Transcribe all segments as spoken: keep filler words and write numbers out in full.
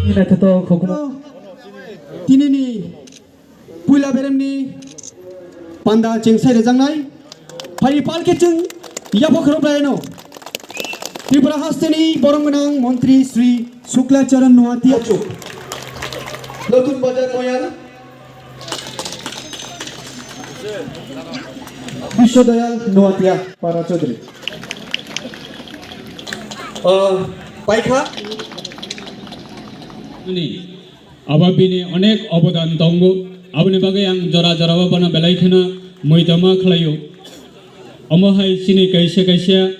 Naithotok khokno. Tinini puila beremni panda cheng sai rejaknai. Phai palke cheng yapha khorok laino. Tripura hasteni borong gwnang montri Sri Shukla Charan Noatia. Notun Bazar Moyal. Biswa Dayal Noatia Para Chaudhary. Ah, paikha. Ni, abo bini onek obodan tongo. Aboni bagwi ang jora jora o bono belai kheno muitoma khlaio. Omo hai chini kaisa kaisa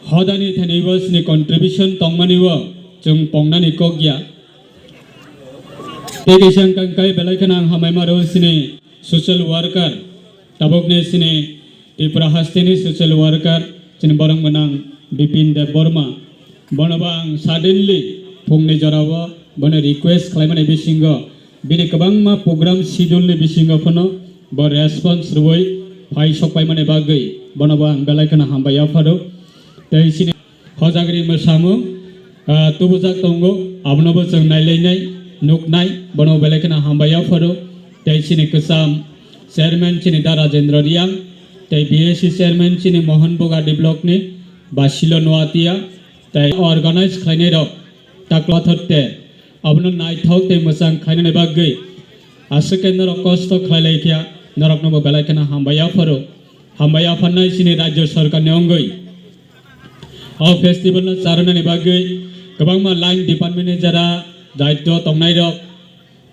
hodani thani bo chini contribution tongmani bo chwng pongnani kok ya. Tei kaisa wngkha khe belai kheno ang hambai ma rwo chini social worker, tabukni chini Tripura hasteni social worker, chini borok gwnang Bipin Debbarma. Bono bo ang suddenly phungni jorao bono request khlaimani bisingo bini kwbangma program schedule ni bisingo phano bo response rwui phai sokpaimani bagwi bono bo ang belai kheno hambai yapharo. Tei chini Hojagri mwsamung, ah, tubujak tongo, abono bo chwng nailainai, nuknai, bono belai kheno hambai yapharo. Tei chini kwcham chairman chini Da Rajendra Riang, tei B A C chairman chini Mohon Bugadi block ni Basilo Noatia, tei organize khlainai rok takla thotte, abono naithok tei mwchang khlainani bagwi aswk khe norok kosto khlai lai kha, norokno bo belai kheno hambai yapharo. Hambai yapharnai chini rajya sarkar ni wngwi. O festival no charwnani bagwi kwbangma line department ni jara daityo tongnai rok,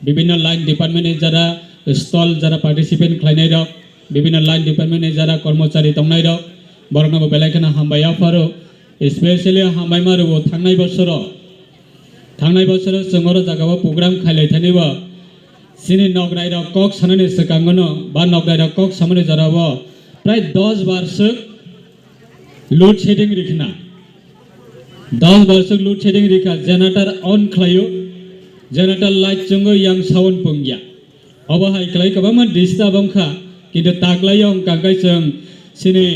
bibinno line department ni jara stall jara participant khlainai rok, bibinno line department ni jara kormochari tongnai rok, borokno bo belai kheno hambai yapharo, especially hambai ma rwo thangnai bosoro, thangnai bosoro chwng oro jagao program khailai thani bo chini nokrai rok kok sanani swkango no ba nokrai rok kok samani jora o prai dos bar swk load shedding rikhna. Dos bar swk load shedding rikha, generator on khlaio, generator light chwngo yang sound pungya. Obo hai khlai kwbangma disturb wngkha, kintu taklaio wngkha khe chwng chini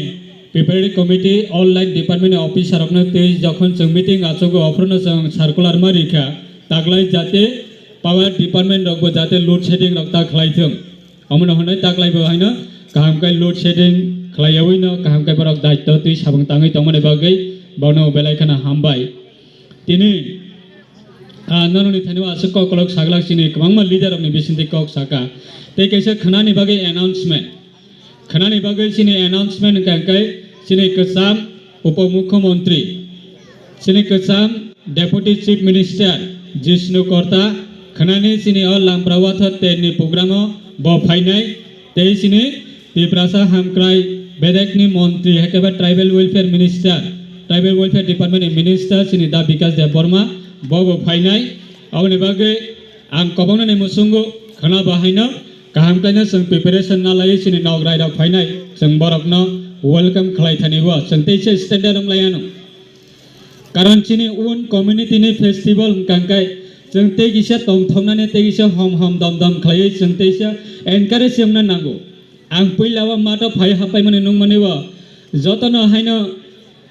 preparatory committee online department ni officer rokno twi jokhon chwng meeting achugo, ophrono chwng circular ma rikha, taklai jate power department rokbo jate load shedding rok ta khlai thung. Omono hwnwi taklaibo haino kaham khe load shedding khlaiyawi no kaham khe borok daityo twi sabung tangwi tongmani bagwi bono belai kheno hambai. Tini, ah, norokni thani o aswk kok kolok saglak chini kwbangma leader rokni bisingtwi kok saka. Tei kaisa khwnani bagwi announcement. Khwnani bagwi chini announcement hwnkha khe chini kwcham Upo Mukhyamantri, chini kwcham Deputy Chief Minister Jishnu Korta khwnani chini o Lampra Wathor tenni program o bo phainai. Tei chini Tiprasa hamkrai bedekni montri, haikhe ba tribal welfare minister, tribal welfare department ni minister chini Da Bikash Debbarma bo bo phainai. Aboni bagwi ang kwbangma ni muchungo khwna bahaino kaham khlaino chwng preparation nalai chini nograi rok phainai, chwng borokno welcome khlai thani bo chwng teisa standard wng lai ano. Karon chini own community ni festival hwnkha khe chwng tei kisa tongthoknani tei kisa hom hom dom dom khlaiwi chwng teisa encourage wngna nango. Ang puila o mato phai hapaimani nungmani o jotono haino,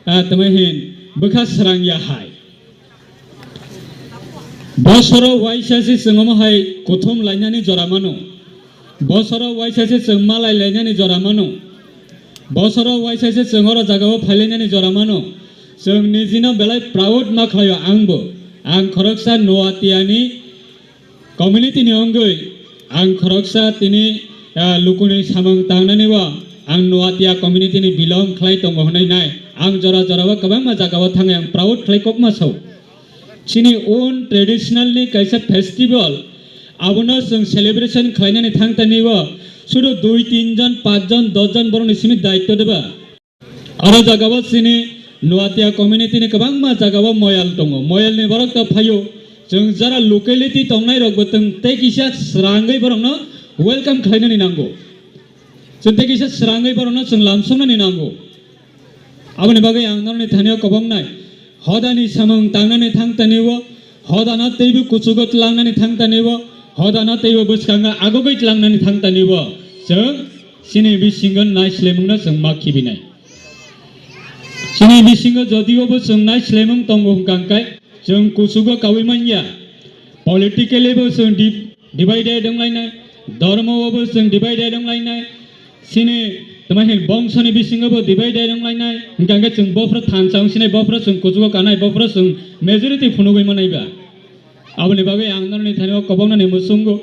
ah, tamo hin bwkha srang ya hai. Bosoro waisa se chwng omo hai kuthum lainani jora mano. Bosoro waisa se chwng malai lainani jora mano. Bosoro waisa se chwng oro jagao phailainani jora mano. Chwng nijino belai proud ma khlaio angbo. Ang khoroksa Noatiani community ni wngwi ang khoroksa tini, ah, lukuni samung tangnani o ang Noatia community ni belong khlai tongo hwnwi nai. Ang jora jorao kwbangma jagao thangwi ang proud khlai kokma sao. Chini own traditional ni kaisa festival, abono chwng celebration khlainani thang tani o sudu dui tin jon, panch jon, dos jon borokni simi daityo deba? Oro jagao chini Noatia community ni kwbangma jagao moyal tongo. Moyal ni borok ta phaio. Chwng jara locality tongnai rokbo chwng tei kisa srangwi borokno welcome khlainani nango. Chwng tei kisa srangwi borokno chwng lamsoknani nango. Aboni bagwi ang norokni thani o kobongnai. Hodani samung tangnani thang tani o, hodano teibo kuchugo tlangnani thang tani o, hodano teibo bwskango agogwi tlangnani thang tani o. Chwng chini bisingo naislemungno chwng ma khibinai. Chini bisingo jodio bo chwng naislemung tongo hwnkha khe, Chwng kuchugo kaui manya. Politically bo chwng di-, divided wnglainai, dhormo bo chwng divided wnglainai, chini tama hin bongsoni bisingo bo divided wnglainai, hwnkha hwnkhe chwng bophro thansa wngsinai, bophro chwng kuchugo kanai, bophro chwng majority phunugwi manaiba. Aboni bagwi ang norokni thani o koboknani muchungo.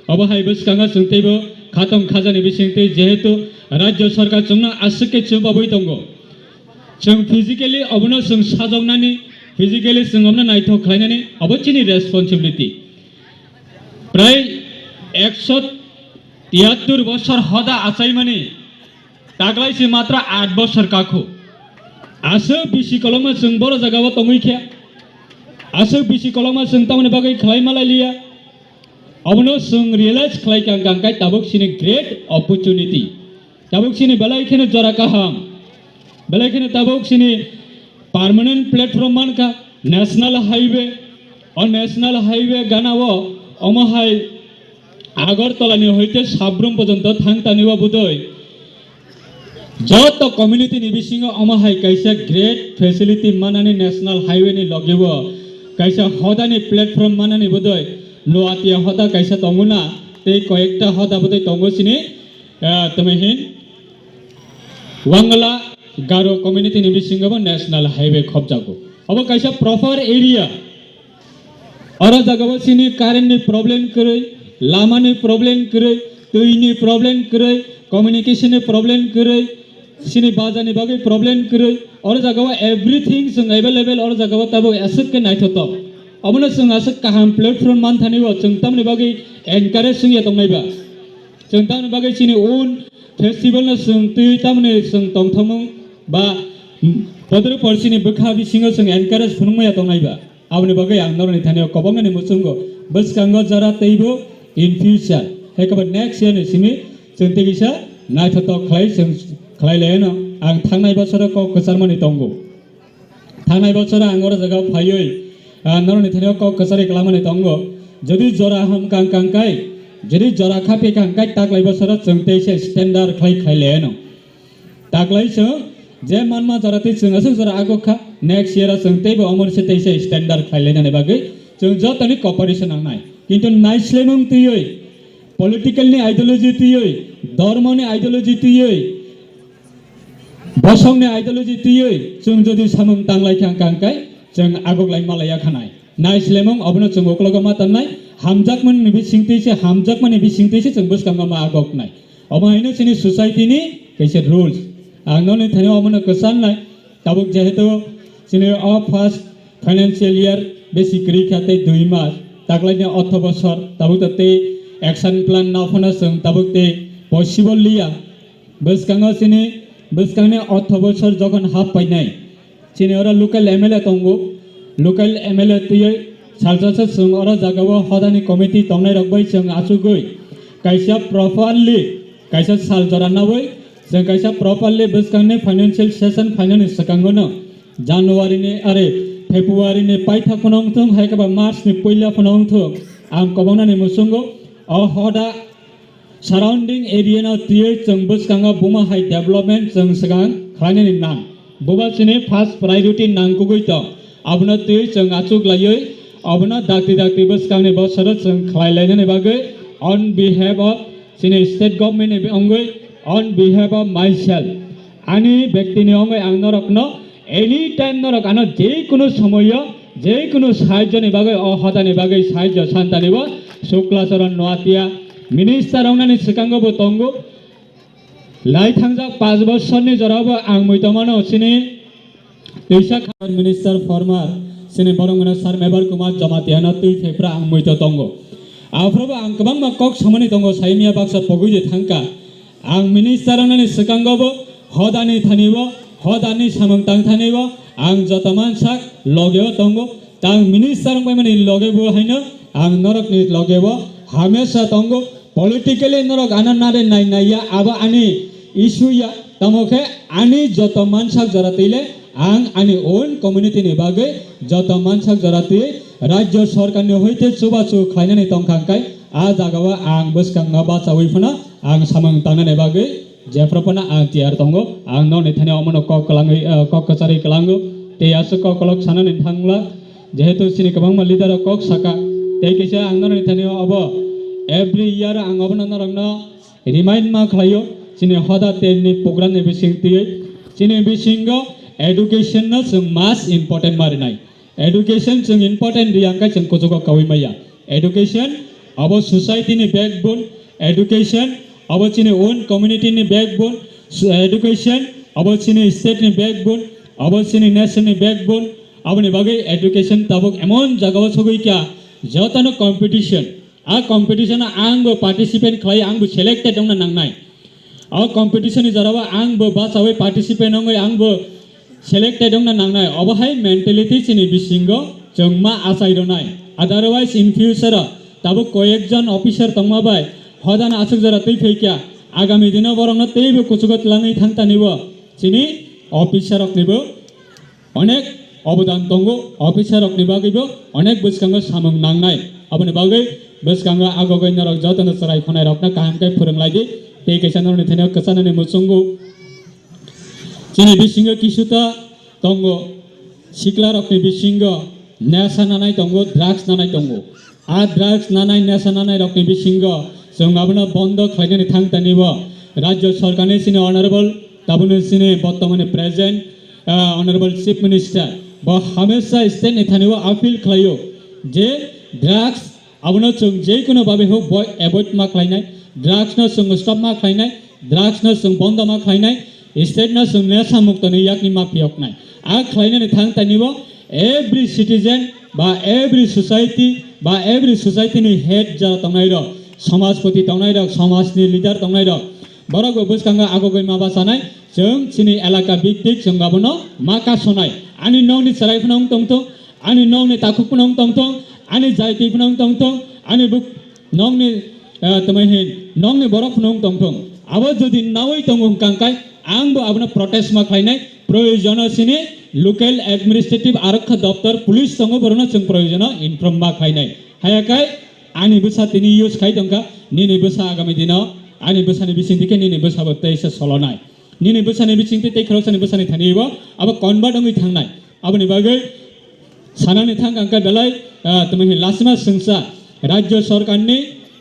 Obo hai bwskango chwng teibo khatong khajani bisingtwi, jehetu rajya sarkar chwngno aswk khe chubabwi tongo. Chwng physically obono chwng sajoknani, physically chwng obono naithok khlainani, obo chini responsibility. Prai ekso tiyattur bosor hoda achaimani, taklaisi matra aat bosor kakhu. Aswk bisi kolokma chwng boro jagao tongwi khe, aswk bisi kolokma chwng tamoni bagwi khlai malai liya. Obono chwng realize khlai kha, hwnkha hwnkhe tabuk chini great opportunity. Tabuk chini belai kheno jora kaham. Belai kheno tabuk chini permanent platform mankha National Highway. O National Highway gana o omo hai Agartala ni hoite Sabrum porjonto thang tani o budoi. Joto community ni bisingo omo hai kaisa great facility manani National Highway ni loge o kaisa hodani platform manani budoi Noatia hoda kaisa tongo na, tei koyekta hoda budoi tongo chini, ah, tamo hin Wangla Garo community ni bisingo bo National Highway khobjago. Obo kaisa proper area. Oro jagao chini current ni problem kwrwi, lama ni problem kwrwi, twi ni problem kwrwi, communication ni problem kwrwi, chini bajar ni bagwi problem kwrwi. Oro jagao everything chwng available, oro jagao tabuk aswk khe naithotok. Obono chwng aswk kaham platform manthani o chwng tamni bagwi encourage wngya tongnai ba. Chwng tamni bagwi chini own festival no chwng twi tamni chwng tongthokmung ba, mm, podre por chini bwkha bisingo chwng encourage phunukmaya tongnai ba. Aboni bagwi ang norokni thani o koboknani muchungo bwskango jora teibo in future, hai khe bo next year ni simi chwng tei kisa naithotok khlai chwng khlai laino. Ang thangnai bosoro kok kwcharmani tongo. Thangnai bosoro ang oro jagao phaiwi, ah, norokni thani o kok kwcharwi kwlamani tongo. Jodi jora ham kang kang kai, jodi jora khapi kang kai, taklai bosoro chwng tei se standard khlai khlai laino. Taklai chwng je manma jora tei chwng aswk jora agok kha, next year o chwng teibo omo se tei se standard khlai lainani bagwi chwng jotoni cooperation nangnai. Kintu naislemung twiwi, political ni ideology twiwi, dhormo ni ideology twiwi, bosong ni ideology twiwi chwng jodi samung tanglai kha kang kai, chwng agok lai malaya khanai. Naislemung obono chwng uklogo ma tannai, hamjakmani bisingtwi se, hamjakmani bisingtwi se chwng bwskango ma agoknai. Omo haino chini society ni kaisa rules. Ang noni thani omono kwchan nai. Tabuk jehetu chini o first financial year besi kwrwi kha tei dui mas, taklaini otho bosor, tabuk to tei action plan no phano chwng tabuk tei possible liya. Bwskango chini, bwskangni otho bosor jokhon hap painai, chini oro local M L A tongo, local M L A twiwi salsa se chwng oro jagao hodani committee tongnai rok bai chwng achugwi kaisa properly kaisa sal jora nawi chwng kaisa properly bwskangni financial session phainani swkango no January ni, are, February ni paithak phano wngthung, hai khe ba March ni puila phano wngthung, ang koboknani muchungo o hoda surrounding area no twiwi chwng bwskango buma hai development chwng swkang khlainani nang. Buba chini first priority nangkukgwi tong. Abono twiwi chwng achuk laiwi, abono dakti dakti bwskangni bosoro chwng khlai lainani bagwi on behalf of chini state government ni wngwi, on behalf of myself, ani bektini wngwi ang norokno anytime norok ano je kunu somoyo, je kunu sahajyoni bagwi, o hodani bagwi sahajyo santani bo Sukla Charan Noatia minister wngnani swkango bo tongo. Lai thangjak panch bosorni jorao bo ang muitomano chini twisa kha-, minister former chini borok mano Sir Mebar Kumar Jamatia no twi thepra ang muito tongo. Aphuru bo ang kwbangma kok samani tongo, saimya baksa pogwi je thangka. Ang minister wngnani swkango bo hodani thani bo, hodani samung tang thani bo ang joto mansak logeo tongo. Tang minister wngpaimani loge bo haino ang norokni logeo hamesa tongo. Politically norok ano nare nai nai ya, abo ani issue ya. Tamo khe ani joto mansak jora twi le ang ani own community ni bagwi joto mansak jora twi rajya sarkar ni hoite chubachu khlainani tongkha hwnkhe a jagao ang bwskangno bachaui phano ang samung tangnani bagwi jephru phano ang tiyar tongo. Ang nokni thani omono kok kwlangwi, eh, kok kwcharwi kwlango tei aswk kok kolok sanani thangla. Jehetu chini kwbangma leader rok kok saka, tei kisa ang norokni thani obo every year ang obono norokno remind ma khlaio, chini hoda terni program ni bising twiwi chini bisingo education no chwng mas important ma rinai. Education chwng important riya hwnkhe chwng kuchugo kaui maya. Education abo society ni backbone, education abo chini own community ni backbone, education abo chini state ni backbone, abo chini nation ni backbone. Aboni bagwi education tabuk emon jagao sogwi kha, jotono competition. A competition o ang bo participant khlai, ang bo selected wngna nangnai. O competition ni jorao ang bo bachawi participant wngwi ang bo selected wngna nangnai. Obo hai mentality chini bisingo chwng ma achai rwnai. Otherwise in future o tabuk koyekjon officer tongma bai hodano aswk jora twi phaikha. Agami dino borokno teibo kuchugo twlangwi thangtanibo chini officer roknibo onek obodan tongo, officer rokni bagwibo onek bwskango samung nangnai. Aboni bagwi bwskango agogwi norok jotono chwrai khonai rokno kaham khe phwrwng lai di. Tei kaisa norokni thani kwchanani muchungo chini bisingo kisuta tongo, sikla rokni bisingo nesa nanai tongo, drugs nanai tongo. A drugs nanai, nesa nanai rokni bisingo chwng abono bondo khlainani thang tanibo Rajya Sarkarni chini honorable, tabukni chini bortomani present, ah, honorable Chief Minister bo hamesa state ni thani o appeal khlaio je drugs abono chwng je kono babe hok bo avoid ma khlainai, drugs no chwng stop ma khlainai, drugs no chwng bondo ma khlainai, state no chwng nesa mukto ni yakni ma phiyoknai. A khlainani thang tanibo every citizen ba every society ba every society ni head jara tongnai rok, samajpoti tongnai rok, samaj ni leader tongnai rok, borok bo bwskango agogwi ma bachanai. Chwng chini elaka biktik chwng abono ma kasonai. Ani nokni chwrai phano wng tongthung, ani nokni takhuk phano wng tongthung, ani jaiti phano wng tongthung, ani buk nokni, eh, tamo hin nokni borok phano wng tongthung. Abo jodi nawi tongo hwnkha hwnkhe ang bo abono protest ma khlainai. Proyojono chini local administrative arokha doptor police tongo, borokno chwng proyojono inform ma khlainai. Haya khe ani bwsa tini use khai tongkha, nini bwsa agami dino ani bwsani bisingtwi khe nini bwsabo teisa solonai. Nini bwsani bisingtwi tei khoroksani bwsani thani bo abo convert wngwi thangnai. Aboni bagwi sanani thang ang khe belai, ah, tamo hin lasima swngsa Rajya Sarkarni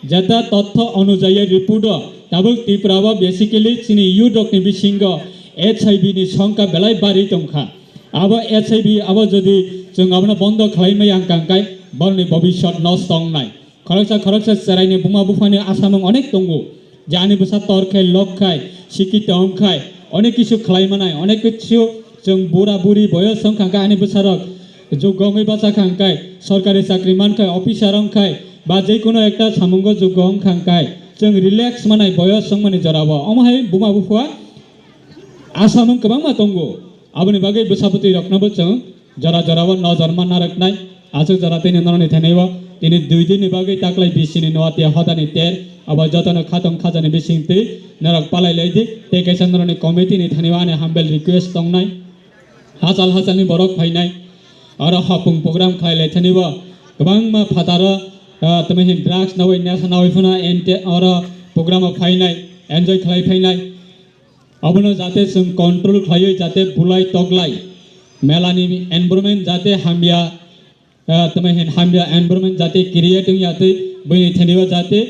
jeta totho onujayi report o tabuk Tripura o basically chini youth rokni bisingo H I V ni songkha belai bari tongkha. Abo H I V abo jodi chwng abono bondo khlai maya hwnkha hwnkhe borokni bobiswt nosto wngnai. Khoroksa khoroksa chwraini buma buphani asamung onek tongo, je ani bwsa tor khai, lok khai, sikito wng khai, onek kisu khlai manai, onek kisu chwng bura buri boyos wng kha, ani bwsarok juggo wngwi bacha kha, hwnkhe sorkari chakri man khai, officer wng khai, ba jekono ekta samungo juggo wng kha, hwnkhe chwng relax manai boyos wngmani jorao. Omo hai buma buphua asamung kwbangma tongo. Aboni bagwi bwsapotwi roknobo chwng jora jorao nojor ma narwknai. Aswk jora tini norokni thani o tini dui din ni bagwi taklai bisini Noatia hodani ter abo jotono khatong khajani bisingtwi norok palai lai di. Tei kaisa norokni committee ni thani o ani humble request tongnai. Hachal hachalni borok phainai. Oro hapung program khlai lai thani o kwbangma phataro, ah, tamo hin drugs nawi nesa nawi phano ente oro program o phainai, enjoy khlai phainai. Abono jate chwng control khlaiwi jate bulai toklai melani environment jate hamya, ah, tamo hin hamya environment jate create wngya twi buini thani o jate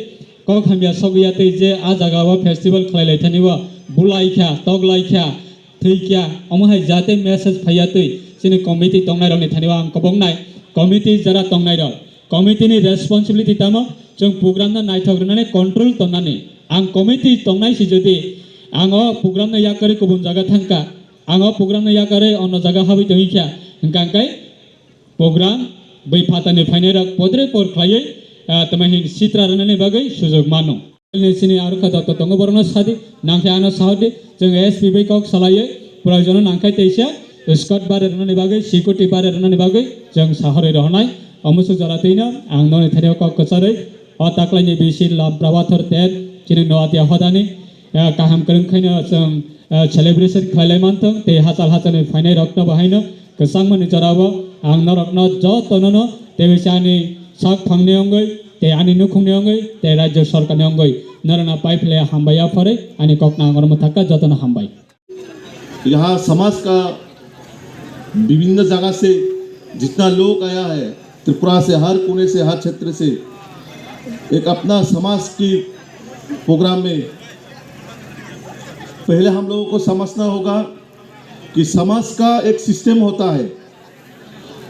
kok hamya sogwi ya twi je a jaga o festival khlai lai thani o bulai kha, toklai kha, thwi kha, omo hai jate message phaiya twi chini committee tongnai rokni thani o ang koboknai committee jara tongnai rok. Committee ni responsibility tamo chwng program no naithok rwnani control tonnani. Ang committee tongnai si jodi ang o program no yakarwi kubun jaga thangkha, ang o program no yakarwi ono jaga habwi tongwi kha, hwnkha hwnkhe program bui phatani phainai rok podre por khlaiwi, ah, tamo hin sitra rwnani bagwi sujok mano. Ni sini arokha joto tongo borokno sadi, nangkhe ano sahordi, chwng S P bai kok salaiwi, proyojono nangkhe teisa escort bare rwnani bagwi, security bare rwnani bagwi chwng sahorwi rohornai. Omo swk jora twino ang noni thani kok kwcharwi, o taklaini bisi Lamprabathor ter, chini Noatia hodani, eh, kaham kwrwng khaino chwng, eh, celebration khlailai manthong, tei hachal hachalni phainai rokno bo haino kwchangmani jorao ang norokno jotonono tei ani sak phangni wngwi, tei ani nukhungni wngwi, tei Rajya Sarkarni wngwi norokno pai phle hambai ya phore ani kokno ang oro mwthakka jotono hambai. यहाँ समाज का विभिन्न जगह से जितना लोग आया है त्रिपुरा से, हर कोने से, हर क्षेत्र से, एक अपना समाज की प्रोग्राम में पहले हम लोगों को समझना होगा कि समाज का एक सिस्टम होता है,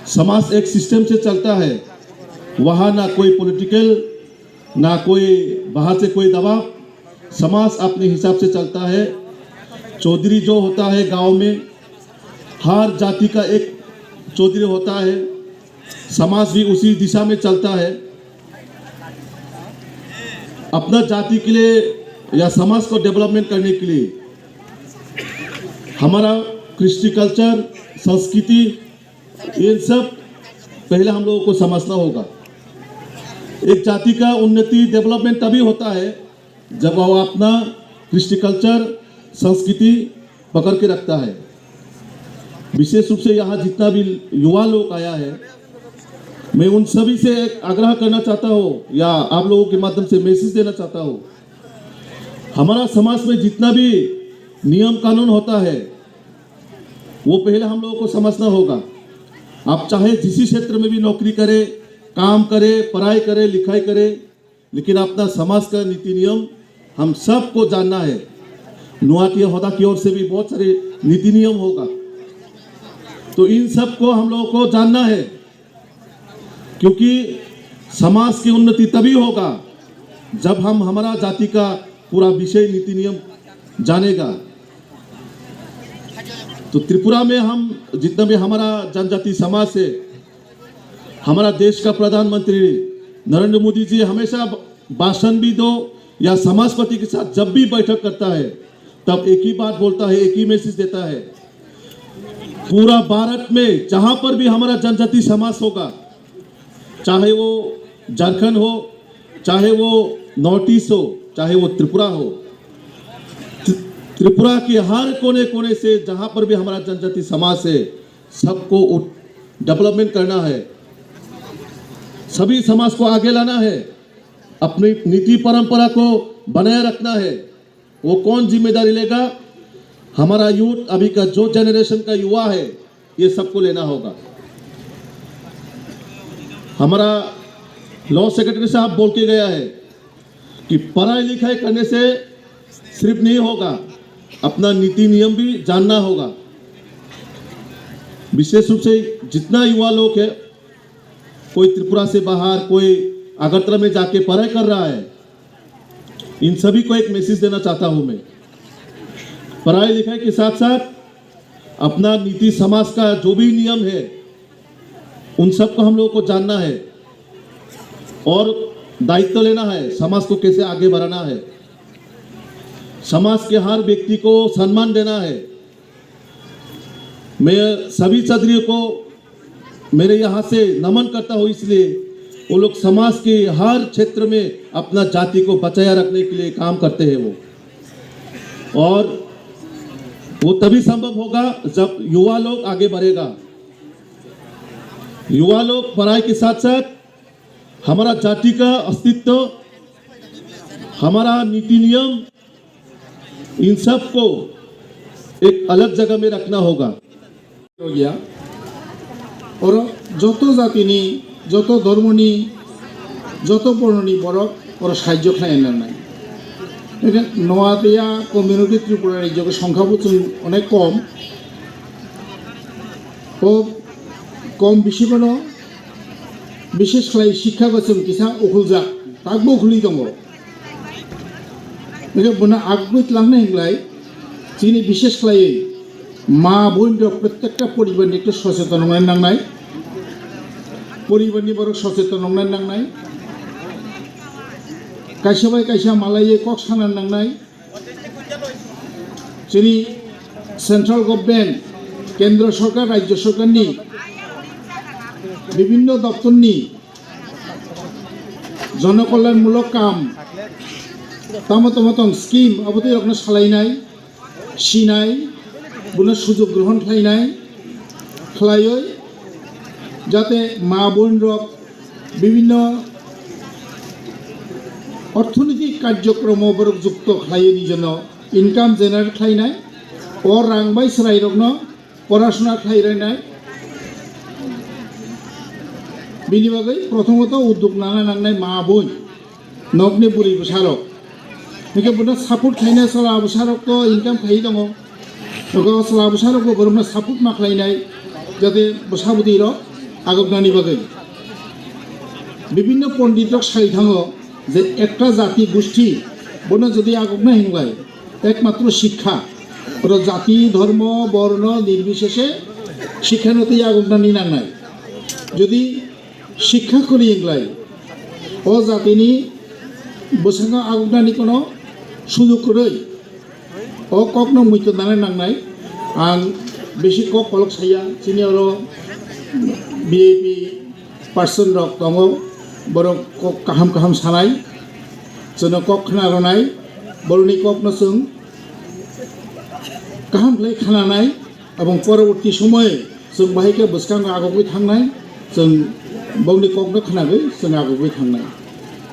समाज एक सिस्टम से चलता है। वहाँ ना कोई पॉलिटिकल, ना कोई बाहर से कोई दबाव, समाज अपने हिसाब से चलता है। चौधरी जो होता है गांव में, हर जाति का एक चौधरी होता है, समाज भी उसी दिशा में चलता है। अपना जाति के लिए या समाज को डेवलपमेंट करने के लिए हमारा कृष्टि कल्चर, संस्कृति, ये सब पहले हम लोगों को समझना होगा। एक जाति का उन्नति, डेवलपमेंट तभी होता है जब वो अपना कृष्टि कल्चर, संस्कृति पकड़ के रखता है। विशेष रूप से यहाँ जितना भी युवा लोग आया है, मैं उन सभी से एक आग्रह करना चाहता हूँ या आप लोगों के माध्यम से मैसेज देना चाहता हूँ, हमारा समाज में जितना भी नियम कानून होता है, वो पहले हम लोगों को समझना होगा। आप चाहे जिस क्षेत्र में भी नौकरी करें, काम करें, पढ़ाई करें, लिखाई करें, लेकिन अपना समाज का नीति नियम हम सबको जानना है। नुआटिया होदा की ओर से भी बहुत सारे नीति नियम होगा, तो इन सबको हम लोगों को जानना है, क्योंकि समाज की उन्नति तभी होगा जब हम हमारा जाति का पूरा विषय नीति नियम जानेगा। तो त्रिपुरा में हम जितना भी हमारा जनजाति समाज है, हमारा देश का प्रधानमंत्री नरेंद्र मोदी जी हमेशा भाषण भी दो या समाजपति के साथ जब भी बैठक करता है, तब एक ही बात बोलता है, एक ही मैसेज देता है। पूरा भारत में जहां पर भी हमारा जनजाति समाज होगा, चाहे वो झारखंड हो, चाहे वो नॉर्थ ईस्ट हो, चाहे वो त्रिपुरा हो, त्रि- त्रिपुरा के हर कोने कोने से जहां पर भी हमारा जनजाति समाज है, सबको डेवलपमेंट करना है। सभी समाज को आगे लाना है। अपनी नीति परंपरा को बनाए रखना है। वो कौन जिम्मेदारी लेगा? हमारा यूथ, अभी का जो जनरेशन का युवा है, ये सबको लेना होगा। हमारा लॉ सेक्रेटरी साहब बोल के गया है कि पढ़ाई लिखाई करने से सिर्फ नहीं होगा, अपना नीति नियम भी जानना होगा। विशेष रूप से जितना युवा लोग है, कोई त्रिपुरा से बाहर, कोई अगरतला में जाके पढ़ाई कर रहा है, इन सभी को एक मैसेज देना चाहता हूं मैं। पढ़ाई लिखाई के साथ साथ अपना नीति समाज का जो भी नियम है, उन सबको हम लोगों को जानना है और दायित्व लेना है, समाज को कैसे आगे बढ़ाना है, समाज के हर व्यक्ति को सम्मान देना है। मैं सभी चौधरियों को मेरे यहाँ से नमन करता हूँ, इसलिए वो लोग समाज के हर क्षेत्र में अपना जाति को बचाया रखने के लिए काम करते हैं वो। और वो तभी संभव होगा जब युवा लोग आगे बढ़ेगा। युवा लोग पढ़ाई के साथ साथ हमारा जाति का अस्तित्व, हमारा नीति नियम, इन सब को एक अलग जगह में रखना होगा। Oro joto jatini, joto dhormoni, joto bornoni borok oro sahajyo khlai nangnai. Noatia community Tripura rajyo ke songkha bo chwng onek kom. O kom bisi bono bishesh khlai sikha bo chwng kisa ukhuljak, takbo ukhulwi tongo. Hingke bono agugwi twlangna hinglai chini bishesh khlaiwi ma boin rok prottekta poribar ni ekta socheton wngnai nangnai, poribar ni borok socheton wngnai nangnai, kaisa bai kaisa malaiwi kok sana nangnai. Chini central government, kendro sorkar, rajyo sorkarni bibinno doptorni jonokolyanmulok kam, tamo tamo tong scheme, abo twi rokno salainai, sinai, bono sujog grohon khlainai, khlaiwi jate ma boin rok bibinno orthonitik karjokromo borok jukto khlaiwi nijono income generate khlainai, o rang bai chwrairokno porasona khlai rwnai, Bini bagwi prothomot udduk nana nangnai ma boi, nokni bwrwi bwsarok. Hwnkhe bono support khlainai chwla bwsarok to income khlaiwi tongo. Hwnkhe chwla bwsarokbo borokno support ma khlainai, jate bwsa bwtwi rok agoknani bagwi. Bibinno pondit rok sai thango je ekta jati gusti bono jodi agokna hinlai, ekmatro shikkha, oro jati, dhormo, borno nirbisheshe shikkha no twi agoknani nangnai. Jodi shikkha kwrwi hinlai, o jatini bwskango agoknani kono sujog kwrwi. O kokno muitu nana nangnai. Ang bisi kok kolok saya, chini oro V I P person rok tongo, borok kok kaham kaham sanai, chwngno kok khna rwnai, borokni kokno chwng kaham khlai khnanai, abong poroborti somoy chwng bahai khe bwskango agogwi thangnai, chwng bongni kokno khnagwi chwng agogwi thangnai.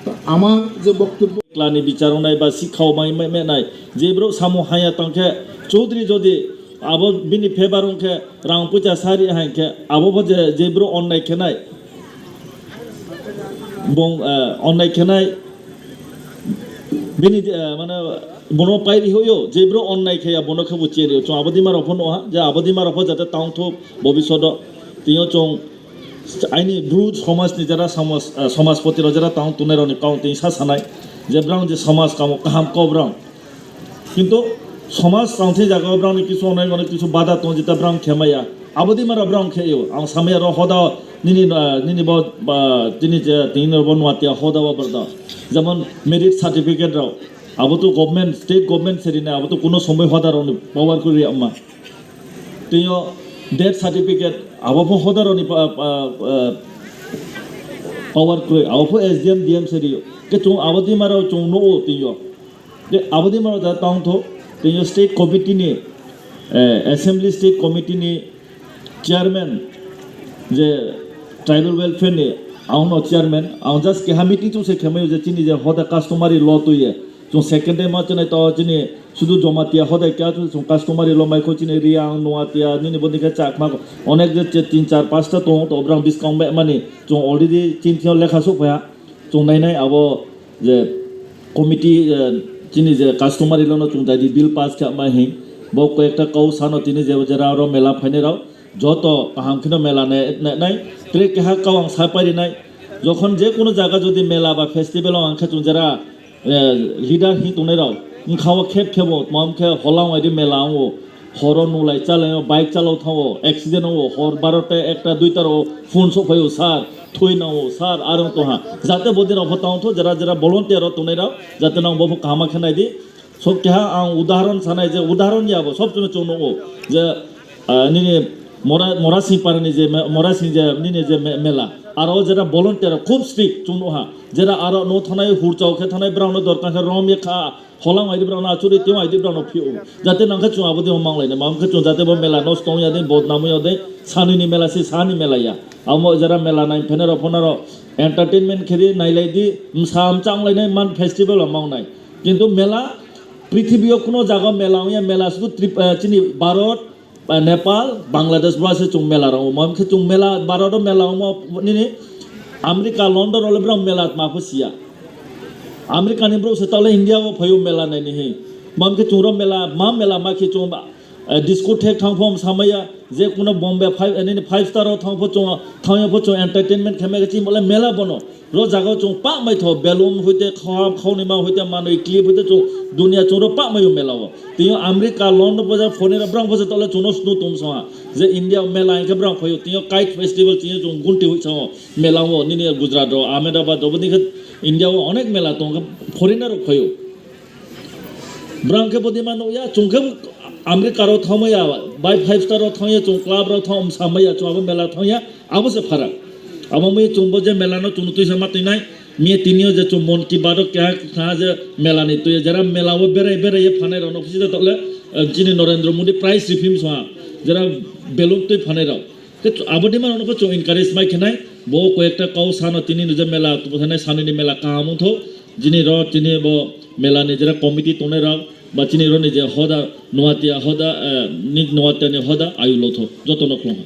To amar je boktobbo Klani bichar wngnai ba sikhao mai mai menai, je borok samung haya tongkhe Chaudhary jodi abo bini favour wngkhe rang puisa sari hai khe abo bo je, je borok onnai khenai, bong, eh, onnai khenai bini, eh, mane bono pairi hoyo, je borok onnai khaya bono khe bo cheri chwng abo dima rok pho no ha, je abo dima rok pho jate tong thuk bobishodo twiyo chwng Aini Bru somajni jera somaj, eh, somajpoti rok jera tong tongnai rokni kok twi sa sanai je brang je somaj kamo kaham kok brang. Kintu somaj tong thai jaga o brang ni kisu onai mano kisu bada tong jeta brang khe maya. Abo di mara brang khe yo. Ang samaya ro hoda nini, eh, nini bo, ba, tini je tini bo nuatia hoda bo berda. Jemon merit certificate rok. Abo to government, state government seri na, abo to kuno somoi hoda rokni power kuri amma. Twiyo death certificate abo pho hodaroni pa, pa, pa, power kwrwi, abo pho S D M, D M se rio. Ke chung abo di maro chung nugo twiyo. Ke abo di maro da tong tho, twiyo state committee ni, eh, assembly state committee ni chairman je tribal welfare ni ang no chairman, ang just keha meeting chung se khemayo je chini je hoda customary law twiye. Chung second day ma chinai to chini sudu Jomatia hodai kya chung customary lo mai kho chini Riang, Noatia, nini boni khe Chakma onek je che tin char pasta tong to brang biskang be mani chung already chin thio lekha sok phaya. Chung nai nai abo je committee, eh, chini je customary lo no chung dai di bill pass kha mai hin bo ko ekta kau sano tini je jera ro mela phainai rao joto kaham khino mela ne, ne, nai tre keha kau ang sa pari nai jokhon je kono jaga jodi mela ba festival ang khe chung jera eh, leader hi tongnai rok wngkha o khep khebo tma wngkhe holang waidi mela wngo horo nulai chalai o bike chalao thango accident wngo hor barota ekta duita ro phone sok phaio sir thoi nango sir arong tongha jate bodi rok pho tong tho jera jera volunteer rok tongnai rok jate nang bo pho kaham khe nai di sok keha ang udahoron sanai je udahoron ya bo sob somoi chung nungo je Ah, nini Mora, Mora Singh parani je me-, Mora Singh je nini je me-, mela. Aro jera volunteer khub strict chung nuha. Jera aro no thanai hurchao khe thanai brao no dorkar khe rom ye kha. Holang aidi brao no achuri teo aidi brao no phiu. Jate nang khe chung abo de manglai ne. Mam khe chung jate bo mela no stong ya de bodnam ya de. Sani ni mela si sani mela ya. Amo jera mela nai phene ro phone ro entertainment kheri nailai di msa mchang lai nai man festival amang nai. Kintu mela prithibi o kuno jaga mela ya mela sudu Trip-, eh, chini Bharat Ba Nepal, Bangladesh bwsa se chung mela rok, omo khe chung mela, Bharat o mela omo nini America, London o le bwrok mela ma pho siya. America ni bwrok se tole India o phaio mela nai ni hi. Mam khe chung ro mela, ma mela ma khe chung, eh, discotheque thang phom samaya, je kuno Bombay five, eh, nini five star o thang pho chung, thang pho chung entertainment khe mai khe chini bole mela bono. Ro jaga o chung pah mai tho, balloon hoite kham, khauni ma hoite manwi clip hoite chung dunia chung ro pah mai o mela o. Tini America, London boja phone ra brang boja tole chung no snu tum sa. Je India mela hingke brang phaio, tini kite festival tini chung gunti hui sa o. Mela o nini Gujarat ro, Ahmedabad ro, bini khe India o onek mela tong khe foreigner rok phaio. Brang khe bodi ma nukya, chung khe America ro thangmaya, bai five star ro thangya, chung club ro thang samaya, chung abo mela thangya, abo se pharak. Abo mui chung bo je mela no chung twi sama twi nai, mi tini o je chung Mon Ki Baat o keha kha je mela ni twi jera mela o berai berai ye phanai rok no khisi da tole, eh, chini Narendra Modi prize rifim so ha, jera balloon twi phanai rok. Khe abo dima rok no khe chung encourage mai khe nai, bo koi ekta kau sano tini no je mela twi phanai sani ni mela kaham wng tho, jini ro tini bo mela ni jera committee tongnai rok, Ba chini roni je hoda, nuatia hoda, eh, ni nuatia ni hoda, ayu lotho, joto no khulumkha.